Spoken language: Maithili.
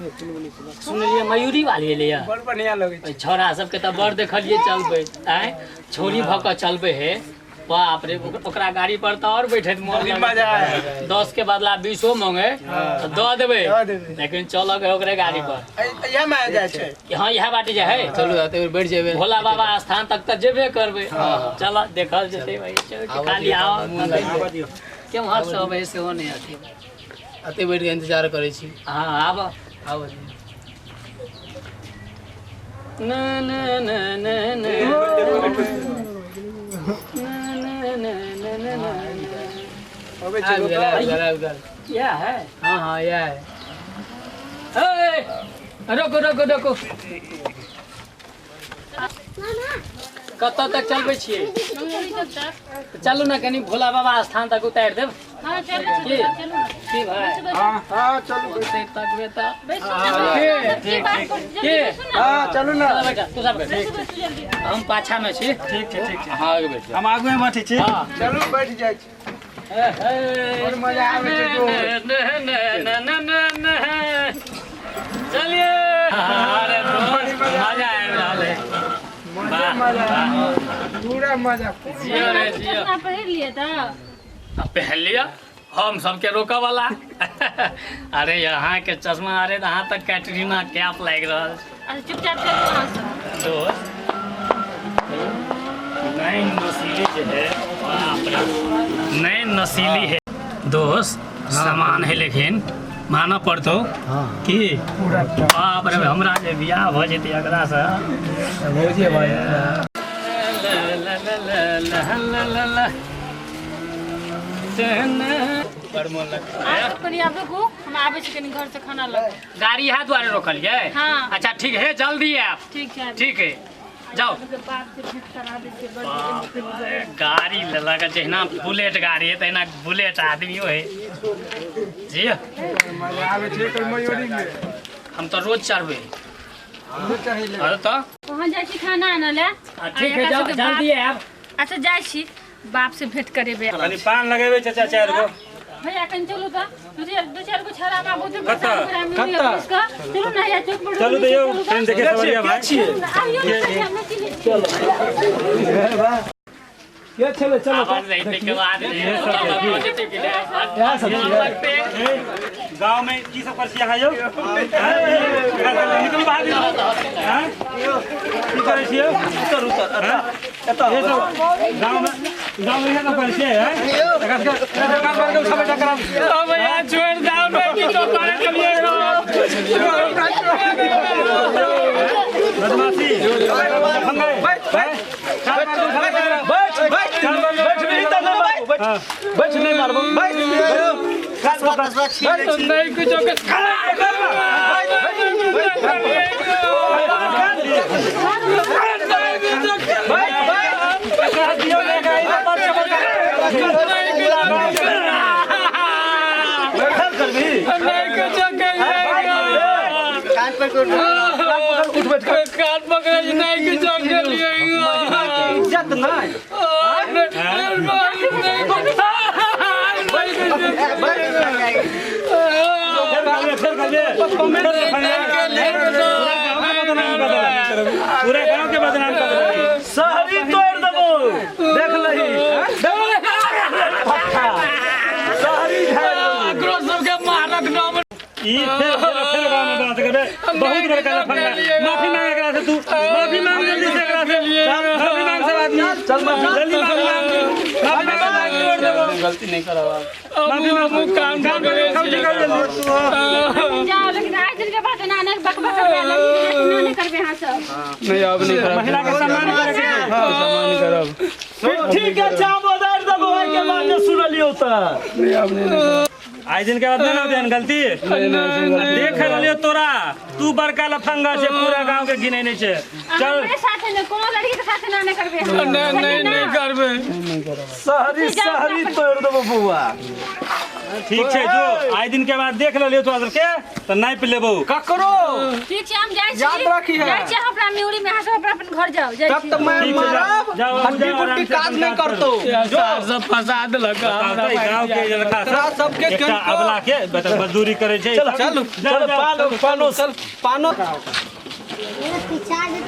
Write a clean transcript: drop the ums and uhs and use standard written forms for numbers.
सुनलियै मयूरी वाली एलैया। बड़ बढ़िया लगै छै। छौड़ा सबके तऽ बड़ देखलियै चलबै, आँय छौड़ी भऽ कऽ चलबै हे, बाप रे। ओकरा गाड़ी पर तऽ आओर बैठैत मोन बड़ी लगै। मजा आयल। 10 के बदला 20 मांगे तऽ दऽ देबै, दऽ देबै। लेकिन चलऽ के ओकरे गाड़ी पर। इएह मे आबि जाइ छै। हँ, इएह बाटे जे है। चलू, एते बेर बैठ जेबै। भोला बाबा स्थान तक तऽ जेबे करबै, चल देखल जेतै भाई। चल, खाली आओ। मोन लागि गेल। केम्हर से अबै सेहो नहि अथी। एते बैठ के इंतजार करै छी। हँ, आब आब। न न न न न न न न न न। अबै छै। आबि गेल, आबि गेल, आबि गेल। इएह है? हँ हँ, इएह है। ए, रोको रोको रोको, कतऽ तक चलबै छियै? चलू ने, कनि भोला बाबा स्थान तक उतारि देब। हँ, चलू। की? चलू ने। की भाई? हँ हँ, चलू। ओते तकबै तऽ बैसू ने, की बात करू, जल्दी बैसू ने। हँ, चलू ने। चल बेटा, तू सब बैठ। बैसू, बैसू जल्दी। हम पाछा मे छी। ठीक छै, ठीक छै। अहाँ आगे बैठ जाउ। हम आगुए बैठै छी। हँ। चलू, बैठ जाइ छी। बड़ मजा आबै छै दोस्त। चलिए। अरे दोस्त, मजा आबि रहल है। मजा मजा, पूरा मजा। जियो रे जियो। चश्मा पहिर लिए तऽ आ पहन लिअ, हम सबके रोकऽ वाला? अरे यहाँ के चश्मा, अरे अहाँ तऽ कैटरीना कैप लागि रहल छै। अच्छा, चुपचाप चलू अहाँ सब। दोस्त, नैन नसीली जे है, बाप रे, नैन नसीली है दोस्त। सामान है, लेकिन मानऽ पड़तौ की। बाप रे, हमरा जे बियाह भऽ जेतै एकरासँ। भौजी भाई। बड़ मोन लगता। अहाँ सब कनि आब रुकू, हम आबै छी कनि घर से खाना लऽ कऽ। गाड़ी इएह दुआरे रोकलियै? हाँ। अच्छा ठीक है, जल्दी आयब। ठीक छै, आबि। ठीक है, जाओ। अहाँके बाप से भेंट करा दै छियै, बड़ बाप रे, गाड़ी लेलक जहिना बुलेट गाड़ी है तहिना बुलेट आदमियो है जी। मजा आबै छै एकर मयूरी मे। हम तऽ रोज चढ़बै। रोज चढ़ैले। अरे तऽ वहाँ जाइ छी खाना आनऽ लए। आ, ठीक है, आ, एकरा जाओ। सबके जल्दी आयब। अच्छा, जाइ छी, बाप से भेंट करेबै। कनि पान लगेबै चाचा, चारि गो? भैया, कनि चलू तऽ, दू चारि गो छौड़ा हमरा बहुते कतऽ? परेशान करै हमरा पुलिस कऽ। चलू ने, हैया चौक पर। चलू तऽ यौ, ट्रेन देखे सवरिया भाई। चलू ने, आबियौ ने कनि, हम नहि चिन्है छियै। के छलै? चलो। आवाज नहीं के बाद इएह सब छियै। गाँव में की सब करै छी अहाँ यौ? निकलू बाहर, निकलू। आँय? की करै छियै? उतर उतर, एतऽ। ये सब गाँव में इएह सब करै छियै, आँय? एकरा सबके कान पकड़ के उठा बैठा कराबू। भैया, छोड़ दाओ, नहीं किछो करे चलिए। बदमाशी फंगे। बैठ बैठ बैठ, भी तऽ नहि मारबो, बैठ बैठ, नहि मारबो, बैठ कान पकड़, बैठ। नहीं कुछो के बैठ बैठ। एकरा दियौ ने, एकरा इधर पर चपल बैठल करबी? नहीं कुछो के उठ बैठ कर। कान पकड़े, नहीं कुछो के लिए। इज्जत नहीं। फेर करबे, फेर करबे, फेर फंगे। पूरा गाँव के बदनाम कर देलकै। शहरी तोड़ देबो, देख लही पट्टा शहरी झाड़ि देबो। एकरो सबके मारक नाम। ई फेर फेर फेर गाँव में बात करबे, बहुत बड़का लफंगा। माफी मांग एकरा से, तू माफी मांग जल्दी से एकरा से, माफी मांग सब आदमी। चल माफी। जल्दी माफी मांग, माफी मांग, तोड़ देबो। गलती नहीं करब आब। माफी मांग, काम काम कर जल्दी। जाओ, लेकिन आज दिन के बाद एना नहि बकबक करबै, लड़की के एना नहि करबै अहाँ सब। नहीं, अब नहीं करब। महिला के सम्मान करे के छै। सम्मान करब। ठीक है, चाम उधारि देबो ओहिके बाद जे सुनलियौ तऽ। नहीं, अब नहीं। आइ दिन के बाद नहीं ना होतै एहन गलती। देख रहलियौ तोरा, तू बड़का लफंगा छै, पूरा गाँव के गिनेने छै। अहाँ चल। हमरे साथे नहि, कोनो लड़की के साथे एना नहि करबै अहाँ। नहीं नहीं, नहीं करबै। शहरी शहरी तोड़ देबो बौआ। ठीक छै, जो आइ दिन के बाद देख लेलियौ तोरा सबके तऽ नापि लेबौ। ककरो। ठीक छै, हम जाइ छी। याद राखिहे। जाइ छी हम अपना म्यूरी में, अहाँ सब अपना अपन घर जाउ, जाइ तब छी। तऽ मैं ठीक छै, जाओ, मारब। जाओ, हड्डी जाओ, गुड्डी आराम से काज अपन नहि काज करतौ। जो सब फंसा देलक हमरा। बताउ तऽ गाँव के लड़का तोरा सब सबके एकटा कनिको अबला के मजदूरी करै छै। चल चलू, चल, पानो पानो। चल पानो पीछा।